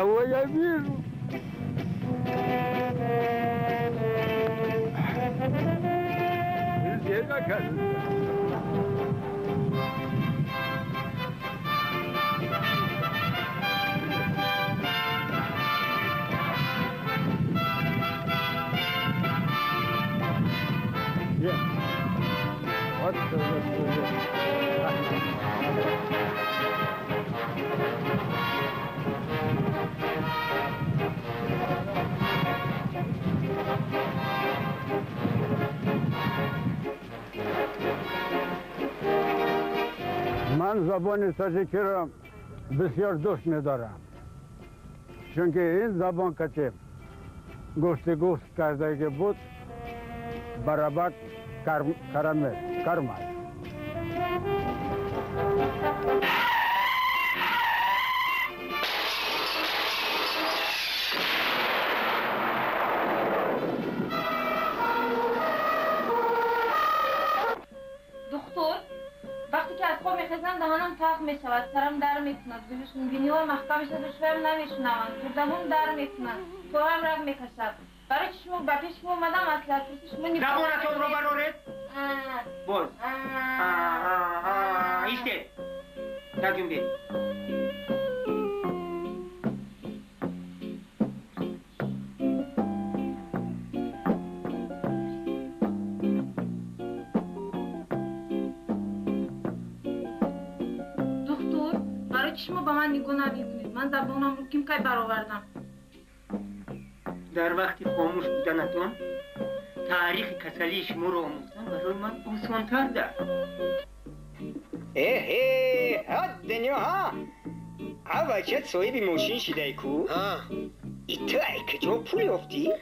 Кого я вижу? Здесь, оказывается. Вот, вот, вот. من زبان تاجیکی را بسیار دوست می‌دارم، چون که این زبان که گفتگو کرده که بود برابر کرم است. دکتر، وقتی که از خواب میخیزم دهانم تلخ میشود، سرم در میکند، بینی‌ها محکم میشود و شویم نمیشنوم، گردنم در میکند، پایم رگ میکشد. برای چی شما به پیش شما اومدم اصلا شما زبانتون رو برارید باز ایسته ترجمه بید. دکتر، برای چی شما به من نگاه نمیکنید؟ من زبانم رو کیم کی برآوردم؟ در وقتی خاموش بودنتون تاریخ کسلی شما رو آموختن برای من آسان‌تر ده. اه ها دنیا ها بچه صاحب ماشین شده کو؟ ها. ایتا کجا پول یافتی؟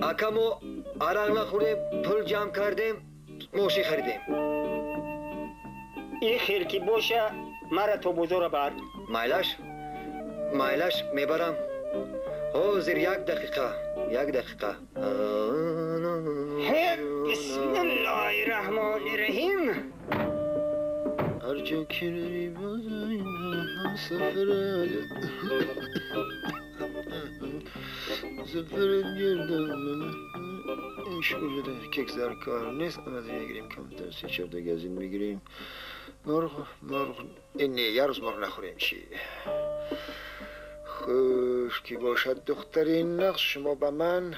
اکا ما عرق نخوریم، پول جمع کردیم، ماشین خریدیم. این خیر که باشه مرا تا بازار بر. مایلش؟ مایلش میبرم. حاضر یک دقیقه، یک دقیقه. بسم الله الرحمن الرحیم. هر جا که نری سفر سفر گردم. این شده کیک در کار نیست. از این میگیریم کمتر، سه چهار تا از این میگیریم. مرغ مرغ این یه روز مرغ نخوریم چی؟ خوش که باشد دختری نقش شما به من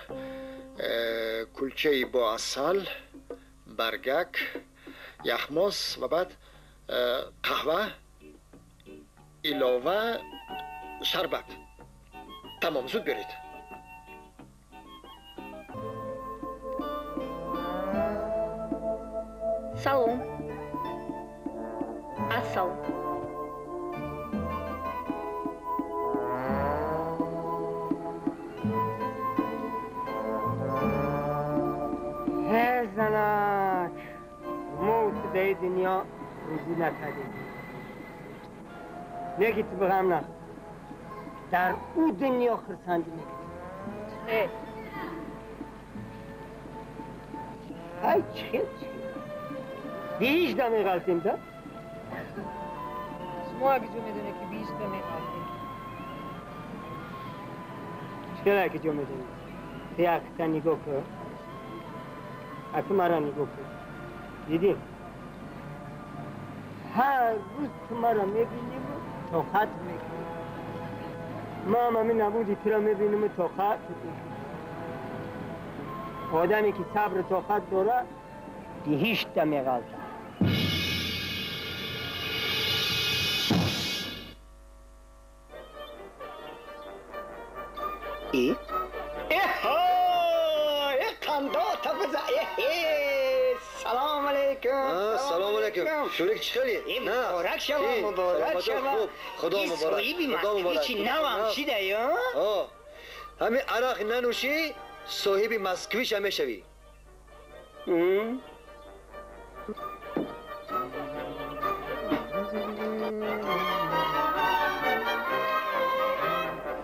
کلچه با عسل، برگک، یخماس و بعد قهوه، علاوه شربت. تمام، زود برید. سلام. عسل. زنک موت به دنیا روزی نکردیم. نگی تو بغم نه در او دنیا خرسندی نگی. ای چه چه بیش دمی غلطیم تا؟ شما اگه جو میدونه که بیش دمی غلطیم. چرا اگه جو میدونی؟ یک تا نگاه کن. اکو مرا نگاه کن. دیدی؟ هر روز تو مرا میبینیم و طاقت میکنی. ما هم همین نبودی تو را میبینیم و طاقت میکنی. آدمی که صبر و طاقت داره بهشت میغلطه. ای؟ سلام علیکم. سلام علیکم. شوریک چخیلی؟ مبارک شما، مبارک شما. خدا مبارک. خدا مبارک. چی نوام شیده یا؟ همین عرق ننوشی صاحب مسکویش هم میشوی.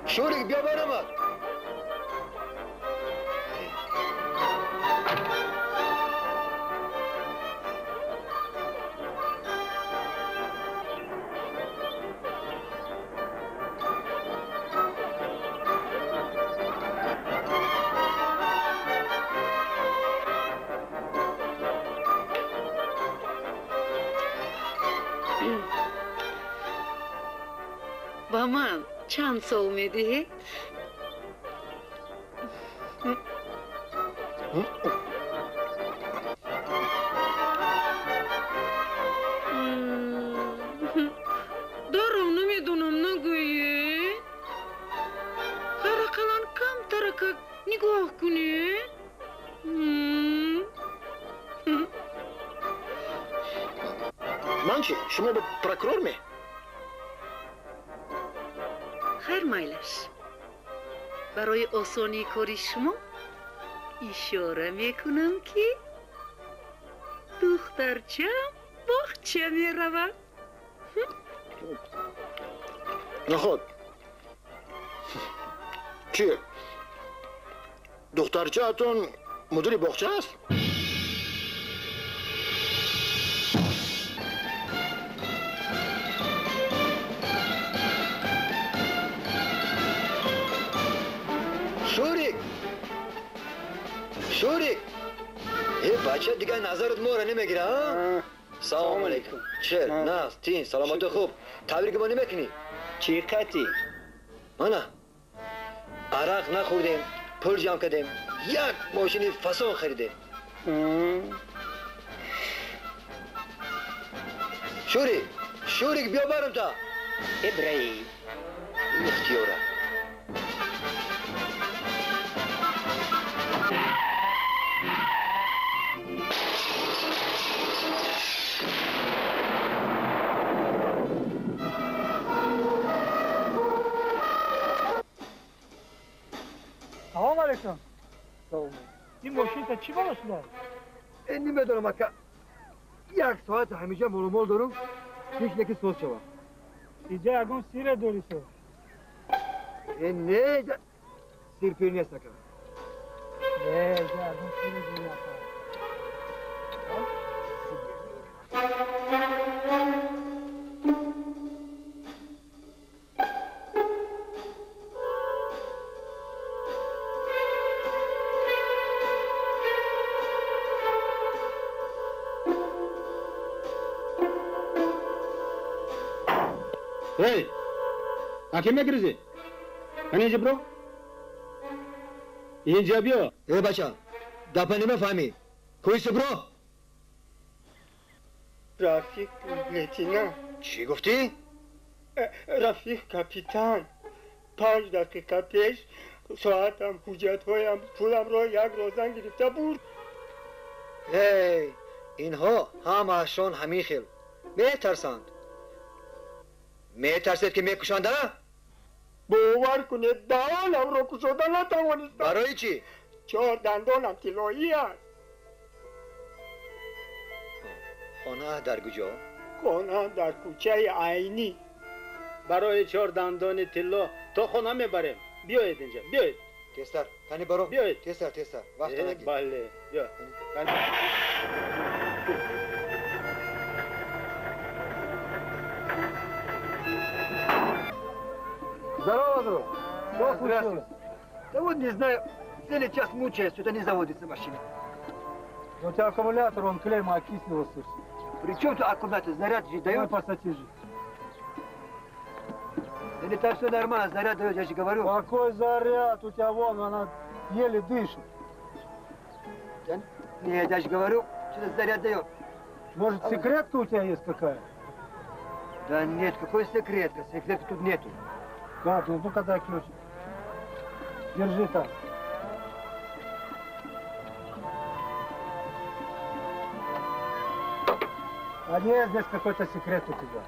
شوریک بیا برام. Ба ман чанд сол медиҳед? Даром намедонам, нагӯед. Ҳар ақаллан камтаракак нигоҳ кунед. Ман чӣ? Шумо ба прокурор ме? Хайр, майлаш. Барои осонии кори шумо ишора мекунам, ки духтарчам боғча меравад. Наход. Чӣ? Духтарчаатон мудири боғча аст? Шурик! Шурик! Э, бача дигар назарат моро намегира, а? Салом алейкум. Чер, нағз, тин, саломатӣ хуб. Табрики мо намекунӣ? Чӣ қатӣ? Мана. Арақ нахӯрдем, пул ҷамъ кардем, як мошини фасон харидем. Шурик, Шурик, биё барам та. Ибраим. Ихтиёра. Салом алейкум. Ин мошинта чӣ бало шуда? Намедонам, ака. Як соат ҳамеша молумол дорум, ҳеҷ неки соз шавам. Иҷа ягон сире дорӣ ту? Не, сирпир нест, ака. Не, иҷа ягон сире дорӣ, ака. Эй, а кем мегризӣ? Кани инҷа биро. Инҷа биё. Э, бача, гапа намефаҳмӣ. Кӯйси биро. Рафиқ лейтенант. Чӣ гуфтӣ? Рафиқ капитан. 5 дақиқа пеш соатам, ҳуҷҷатҳоям, пуламро як розан гирифта бурд. Эй, инҳо ҳамаашон ҳамин хел. Метарсанд. Метарсед, ки мекушанд, а? Бовар кунед, даҳонамро кушода натавонистам. Барои чӣ? Чор дандонам тиллоӣ аст. Хона дар куҷо? Хона дар кӯчаи Айнӣ. Барои чор дандони тилло то хона мебарем. Биёед инҷа, биёед. Тезтар, кани баро. Биёед. Тезтар, тезтар. Вақт нагир. Бале, биё. Здорово, друг. Что случилось? Да вот не знаю, целый час мучаюсь, что-то не заводится машина. У тебя аккумулятор, он клемма окислился. При чем тут аккумулятор? Заряд же дает. Давай пассатижи. Да не, там все нормально, заряд дает, я же говорю. Какой заряд? У тебя вон, она еле дышит. Да, нет, я же говорю, что-то заряд дает. Может, секретка у тебя есть какая? Да нет, какой секретка? Секретки тут нету. Как? Ну, ну-ка дай ключ. Держи так. А нет, здесь какой-то секрет у тебя.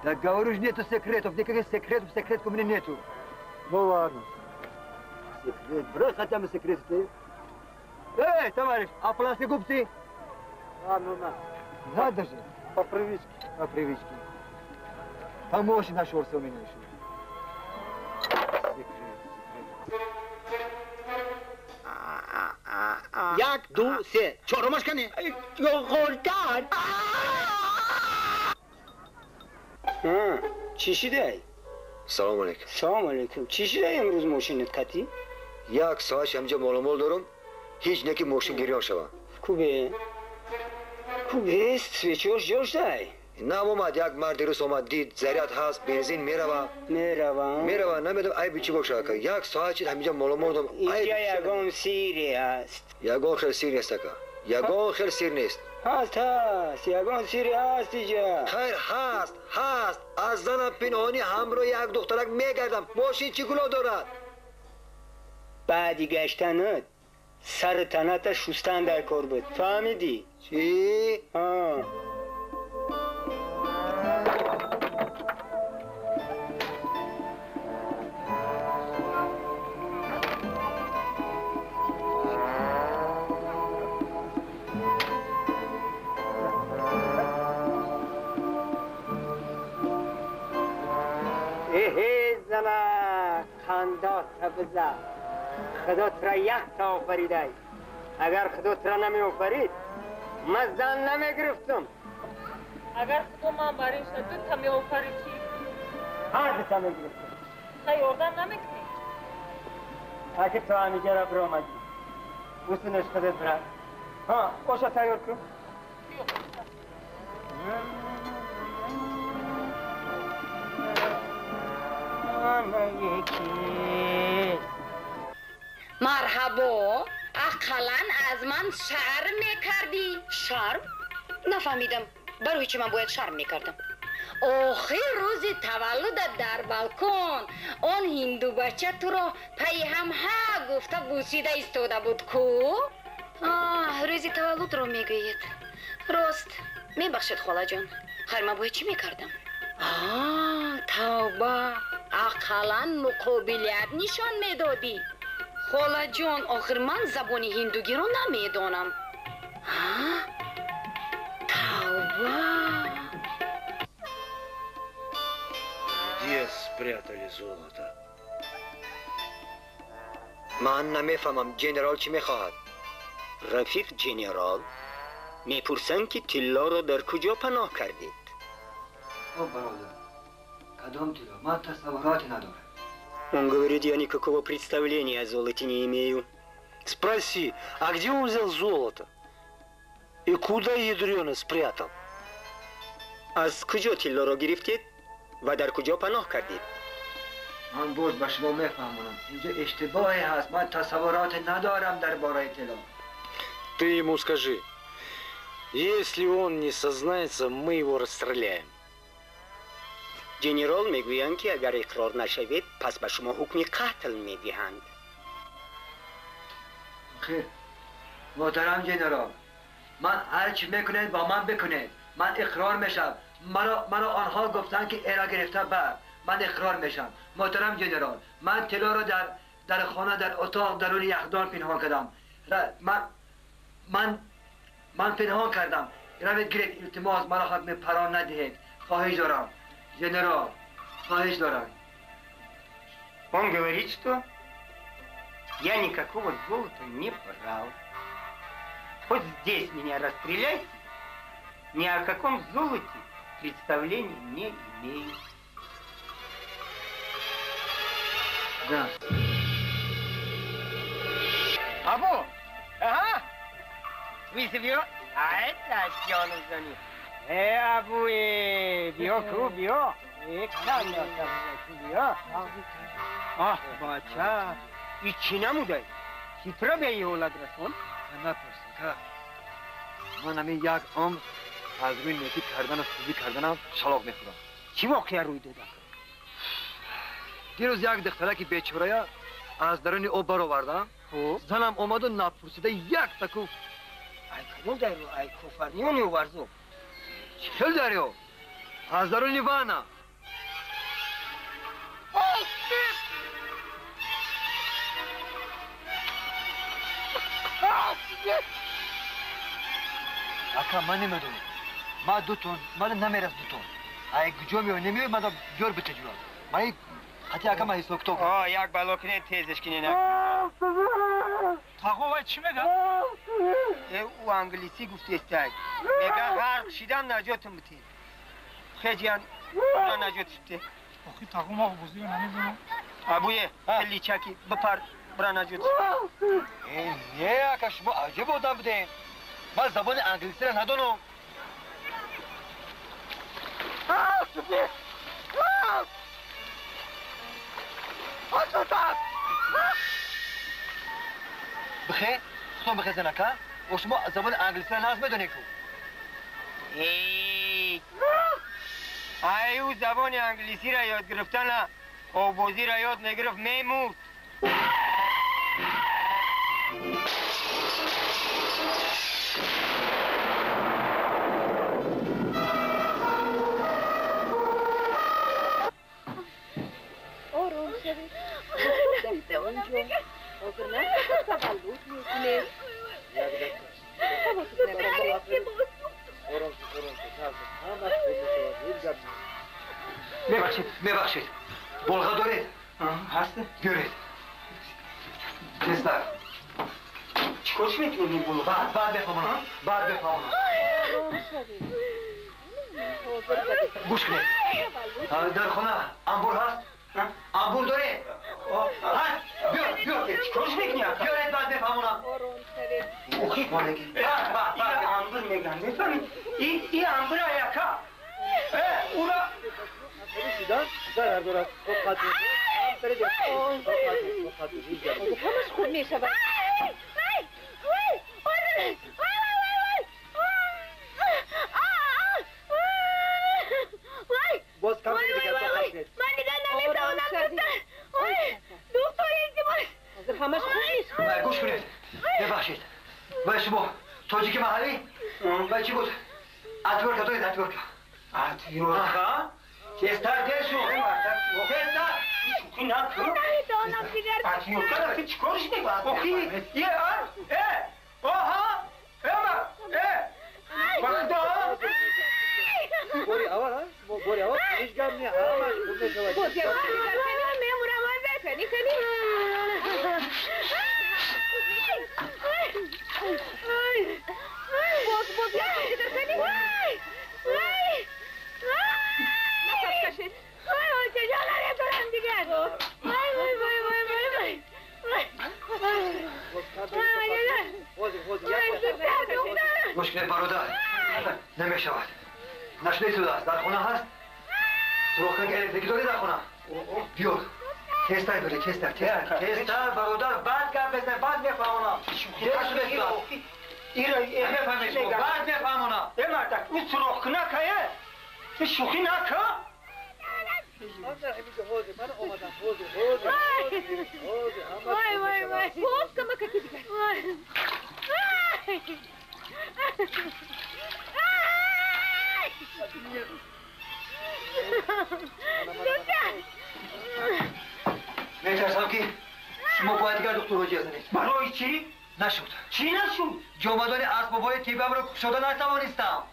Да говорю же, нету секретов, никаких секретов, секретов у меня нету. Ну ладно. Секрет, брось хотя бы секрет ты. Эй, товарищ, а плоскогубцы? А, ну на. Надо же. По привычке. По привычке. Помощник нашелся у меня еще. Секрет, секрет. Як, ду, се. Чоромаш кане? Хурдан. Чӣ шидай? Салом алейкум. Салом алейкум. Чӣ шидай имрӯз мошинат катӣ? Як соат ҳамҷа моломол дорум, ҳеҷ неки мошин гирён шава. Кубе? Кубе, свечош ҷош дай. Нав омад, як марди рус омад, дид, заряд ҳаст, бензин мерава. Мерава? Мерава, намедонам айби чӣ боша ака. Як соат чид ҳаминҷа маълумот додам. Инҷа ягон сире ҳаст. Ягон хел сир нест ака. Ягон хел сир нест. Ҳаст, ҳаст, ягон сире ҳаст инҷа. Хайр, ҳаст, ҳаст. Аз занам пинҳонӣ ҳамроҳи як духтарак мегардам. Мошин чӣ гуноҳ дорад? Баъди гаштанат сари таната шустан дар кор буд. Фаҳмидӣ? Чӣ? Ҳа. خدا ترا یک تا آفریده. اگر خدا ترا نمی آفرید من زن نمی گرفتم. اگر خدا من برای دو تا می آفرید چی؟ هر دو تا می گرفتم. خیلی یاردم نمیکنی؟ اگه تو همیجا را برآمدی بوسنش خودت برا. ها آشا تیار کن. марҳабо, ақаллан аз ман шарм мекардӣ. Шарм? Нафаҳмидам, барои чӣ ман бояд шарм мекардам? Охир рӯзи таваллудат дар балкон он ҳиндубача туро пайи ҳам ҳа гуфта бусида истода буд ку? Рӯзи таваллудро мегӯед. Рост, мебахшед холаҷон, хайр ман бояд чӣ мекардам? Тавба, ақаллан муқобилият нишон медодӣ. Холаҷон, охир ман забони ҳиндугиро намедонам. Тавба! Где спрятали золото? Ман намефаҳмам, генерал чӣ мехоҳад? Рафиқ генерал, мепурсанд ки тиллоро дар куҷо паноҳ кардед? О, бародар, кадом тилло? Ман тасаввуроте надорам. Он говорит, я никакого представления о золоте не имею. Спроси, а где он взял золото? И куда ядрёно спрятал? Аз куҷо тиллоро гирифтед ва дар куҷо паноҳ кардед? Ман боз ба шумо мефаҳмонам. Инҷо иштибоҳе ҳаст. Ман тасаввуроте надорам дар бораи тилло. Ты ему скажи, если он не сознается, мы его расстреляем. Генерал мегӯянд ки агар иқрор нашавед, пас ба шумо ҳукми қатл медиҳанд. Хир, муҳтарам генерал, ман ҳар чӣ мекунед бо ман бикунед. Ман иқрор мешавам. Маро онҳо гуфтанд ки эра гирифта бар. Ман иқрор мешавам. Муҳтарам генерал, ман тиллоро дар хона, дар утоқ, даруни яхдон пинҳон кардам. Ман пинҳон кардам. Равед гиред, илтимос, маро ҳукми парон надиҳед. Хоҳиш дорам. Генерал, хоҳиш дорам. Он говорит, что я никакого золота не брал. Хоть здесь меня расстреляйте, ни о каком золоте представления не имею. Да. Абу! Ага! Вызови! А это Джонатан. Абуе, биё ку, биё. Биё. Аҳ, бача, и чӣ намудай? Чӣ ба ин ҳолат расон? Напурс, ака. Ман ҳамин як умр аз рӯи некӣ кардану хубӣ карданам шалоқ мехӯрам. Чӣ воқеа рӯй дод, ака? Дирӯз як духтараки бечорая аз даруни об баровардам. Занам омаду напурсида як таку. Ай кадом дарё? Ай Кофарнион ё Варзоб? Чӣ дарё? Аз даруни ванна. Ака, ман намедонам. Ман дутон, ман намерас дутон. Ай куҷо меояд, намеояд, ман ҷор битаҷӯям. Ман хати ака ман ҳисоб китоб. О, як бало кинед, тезаш кинед. Тағо вай чӣ мега? Ӯ англисӣ гуфтестай. Мега ғарқ шидан наҷотам битед. Хеҷиян наҷот шудте. Охи тағо ма бозиро намедонам. Абуе, личаки бипар, бира наҷот. Не, ака, шумо аҷиб одам будем. Ман забони англисиро надонам. بخیر خودتون بخیر زنکا و شما زبان انگلیسی را ناز میدونی کو ای او زبان انگلیسی را یاد گرفتن آبازی را یاد میگرفت میمرد. آرام شوید. حاضر نشد تولد میکنه. میبخشید میبخشید. بلغه دارید؟ هست؟ بیارید. تستر. چیکارش میکنی بلغه؟ بعد بفهمونم. بعد بفهمونم. گوش کنید. در خانه انبور هست؟ انبور داره؟ هست؟ بیار بیار. چیکارش میکنی؟ بیارید بعد بفهمونم. اوخی بعد انبور میگن میفهمی؟ این انبور یکا. اورا ضرر دارد. همش خوب میشود. باز کم دیگه. من دیگه نمیتوانم دکتر. دکتر التماس. همش خوب میشود. گوش کنید. ببخشید. و شما تاجیک محلی؟ و چی بود؟ اتورکا دارید اتورکا. اتورکا؟ تستر دل شو. تستر. شوخی نکن. نمیتوانم دیگر. اتورکا که چیکارش میکنی؟ اوخی یه آر اه آها اما اه وقتا بوری اول ها بوری اول هیچ گم نی همش خوب میشود. میمورم کنی کنی. باز باز دیگر کنی. وای نفس کشید. وای وای چجا نمیتونم دیگر. وای وای وای وای وای وای گوش کنید برادر. نمیشود. نشنه شده است. در خانه هست؟ سوراخ الکتریکی داری در خانه؟ بیار. تستر بره. تستر تستر تستر برادر. بعد گپ بزن بعد میفهمونم. تستر ایرا میفهمی شما بعد میفهمونم. ای مردک اون سوراخ کنکه تو شوخی نکن. من آمدم. وای وای وای باز کمک دیگر. وای میترسم که شما باید دیگر دکتر حاجی بزنید. برای چی؟ نشد. چی نشد؟ جامدان اسبابای تیبم رو شده نتوانستم.